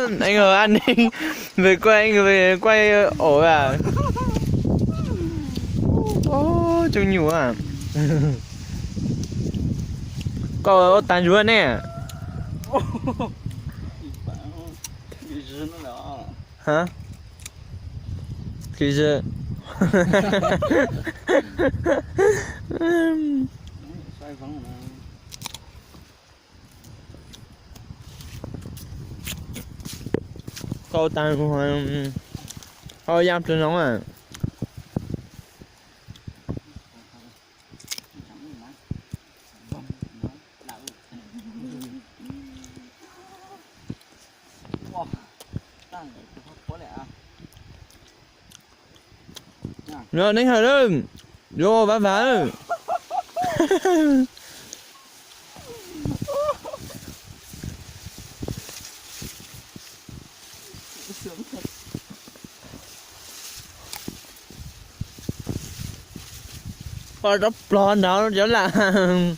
Anh ơi, anh Ninh về quê, anh về quê ổ à? Ô, Trung Nhũ à? Koj ua tag ntsuav ne? Hả? Kỳ dư. Koj ua tag, koj ua yam pliag no. Neb hawm lawm, yuav vaj vas. Koj rov plog nrad cov lam.